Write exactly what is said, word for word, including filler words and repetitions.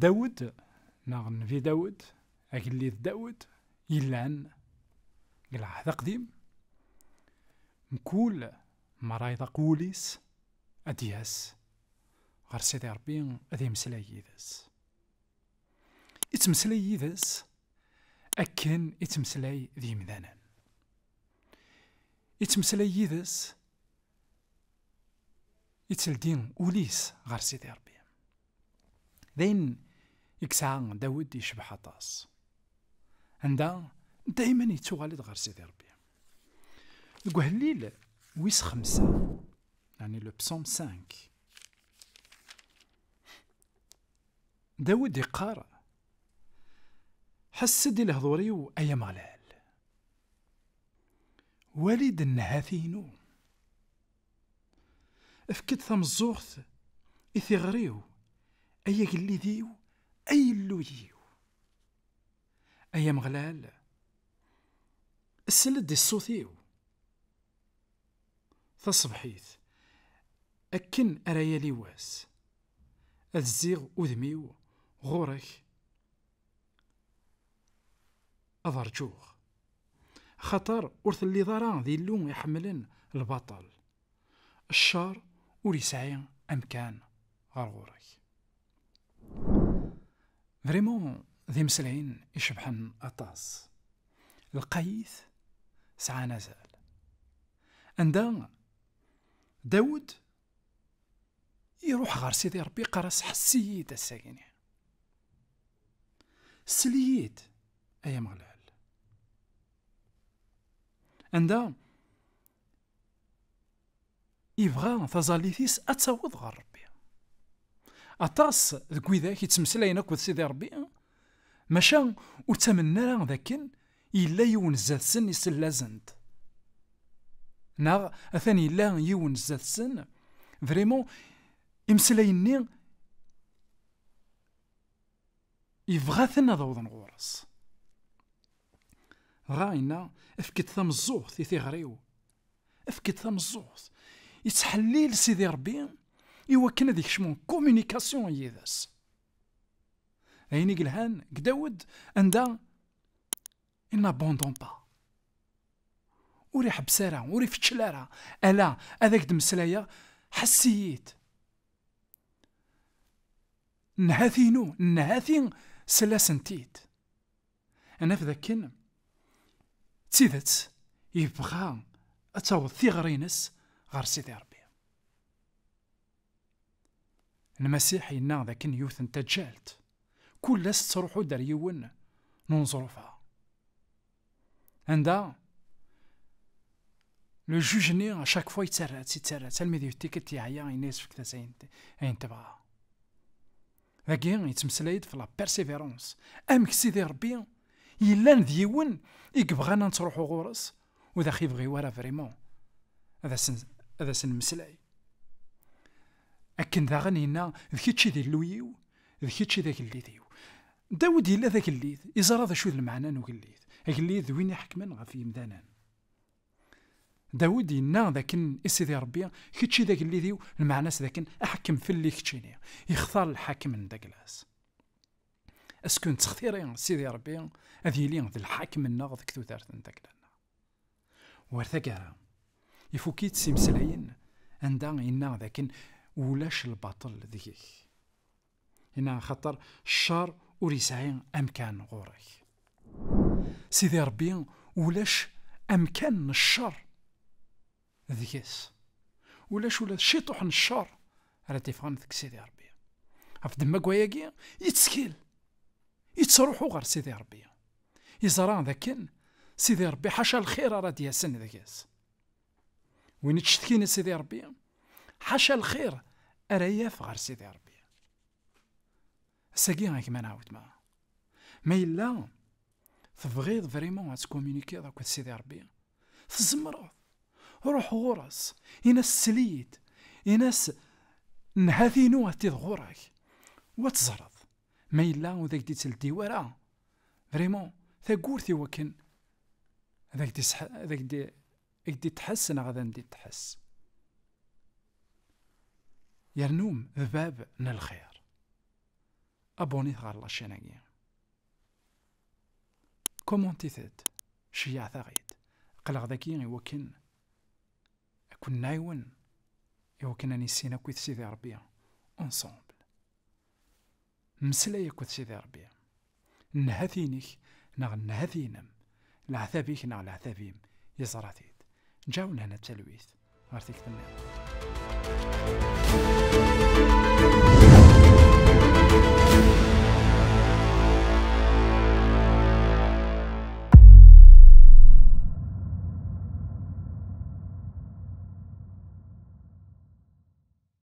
Dawed, neɣ Nnbi Dawed, agellid Dawed, yellan deg Lɛehd Aqdim, mkul mara iḍaq wul-is, ad d-yas ɣer Sidi Ṛebbi, ad yemmeslay yid-s. Ittmeslay yid-s akken ittmeslay d yimdanen. Ittmeslay yid-s, itteldi ul-is ɣer Sidi Ṛebbi. D ayen i yesɛa Dawed yecbeḥ aṭas, anda dayman yettuɣal-d ɣer Sidi Ṛebbi. Deg uhellil wis xemsa, yeɛni le psaume cinq, Dawed iqqar: "Ḥess-d i lehdur-iw, ay Ameɣlal. Wali-d nnhati-inu. Efk-d tameẓẓuɣt i tiɣri-w, ay agellid-iw, ay Illu-iw. Ay Ameɣlal, sel-d i ṣṣut-iw. Taṣebḥit, akken ara yali wass, ad zziɣ udem-iw ɣur-k, ad rǧuɣ. Axaṭer ur telliḍ ara d Illu iḥemmlen lbaṭel. Ccer ur yesɛi amkan ɣer ɣur-k." Vraiment, d imeslayen icebḥen aṭas. Lqayit sɛan azal. Anda Dawed iruḥ ɣer Sidi Ṛebbi, iqqar-as: "Ḥess-iyi-d ass-agi-nni. Sel-iyi-d, ay Ameɣlal." Anda yebɣa taẓallit-is ad taweḍ ɣer Ṛebbi. Aṭas deg widak yettmeslayen akked Sidi Ṛebbi, maca ur ttamnen ara d akken yella yiwen zdat-sen isell-asen-d. Neɣ atan yella yiwen zdat-sen, vraiment, imeslayen-nni yebɣa-ten ad awḍen ɣur-s. Dɣa yenna: "Efk-d tameẓẓuɣt i tiɣri-w. Efk-d tameẓẓuɣt." Yettḥellil Sidi Ṛebbi i wakken ad ikcem en communication yid-s. D ayen i yelhan deg Dawed, anda il n'abandonne pas. Ur iḥebbes ara, ur ifeččel ara. "Ala, ad ak-d-meslayeɣ, ḥess-iyi-d. Nnhati-inu, nnhati, sel-asent-id." Ad naf d akken d tidet yebɣa ad taweḍ tiɣri-ines ɣer Sidi Ṛebbi. Lmasiḥ yenna d akken yiwet n taǧǧalt, kul ass tettruḥu-d ar yiwen n uneẓruf-a. Anda le juge-nni, à chaque fois, yettarra-tt, yettarra-tt, almi d yiwet tikkelt yeɛya, yenna-yas: "Fket-as ayen, ayen tebɣa." Dagi yettmeslay-d ɣef la persévérance. Amek Sidi Ṛebbi yellan d yiwen i yebɣan ad nettruḥu ɣur-s, u d ax-, yebɣi wara vraiment ad asen, ad asen-mmeslay. Akken daɣen yenna: "D kečč i d Illu-iw, d kečč i d agellid-iw." Dawed yella d agellid, iẓra d acu d lmeɛna n ugellid. Agellid d win iḥekmen ɣef yimdanen. Dawed yenna d akken i Sidi Ṛebbi: "Kečč i d agellid-iw", lmeɛna-s d akken: "Aḥekkem fell-i keččini." Ixtar lḥakem n Daglas. Est-ce que nettextiri Sidi Ṛebbi ad yili d lḥakem-nneɣ deg tudert n Dagla-nneɣ? War taggara, ifuk-itt s imeslayen anda yenna d akken ulac lbaṭel deg-k. Yenna: "Axaṭer ccer ur yesɛi amkan ɣur-k." Sidi Ṛebbi ulac amkan n ccer deg-s. Ulac ula d ciṭuḥ n ccer ara d-iffɣen deg Sidi Ṛebbi. Ɣef ddemma n wayagi, yettkel, yettruḥu ɣer Sidi Ṛebbi. Yeẓra d akken Sidi Ṛebbi ḥaca lxir ara d-yasen deg-s. Win ittcetkin i Sidi Ṛebbi, ḥaca lxir ara yaf ɣer Sidi Ṛebbi. Ass-agi, a gma neɣ a weltma, ma yella tebɣiḍ vraiment ad tecommuniquiḍ akked Sidi Ṛebbi, tzemreḍ. Ruḥ ɣur-s, in-as: "Sel-iyi-d", in-as: "Nnhati-inu attiḍ ɣur-k", u ad teẓreḍ ma yella ur d ak-d-itteldi wara vraiment tagurt i wakken ad ak-d-isḥ-, ad ak-d-, ad ak-d-itḥess neɣ ad am-d-itḥess. Yernum d bab n lxir. abonnez-vous ɣer la chaîne-agi. Commentit-d, ceyyɛet-aɣ-id. Aql-aɣ dagi i wakken ad ken-nɛiwen, i wakken ad nissin akked Sidi Ṛebbi ensemble. Mmeslay akked Sidi Ṛebbi. Nnhat-inek neɣ nnhat-inem, leɛtab-ik neɣ leɛtab-im, yeẓra-t-id. Ǧǧaw lehna d talwit ɣer tikti-nniḍen.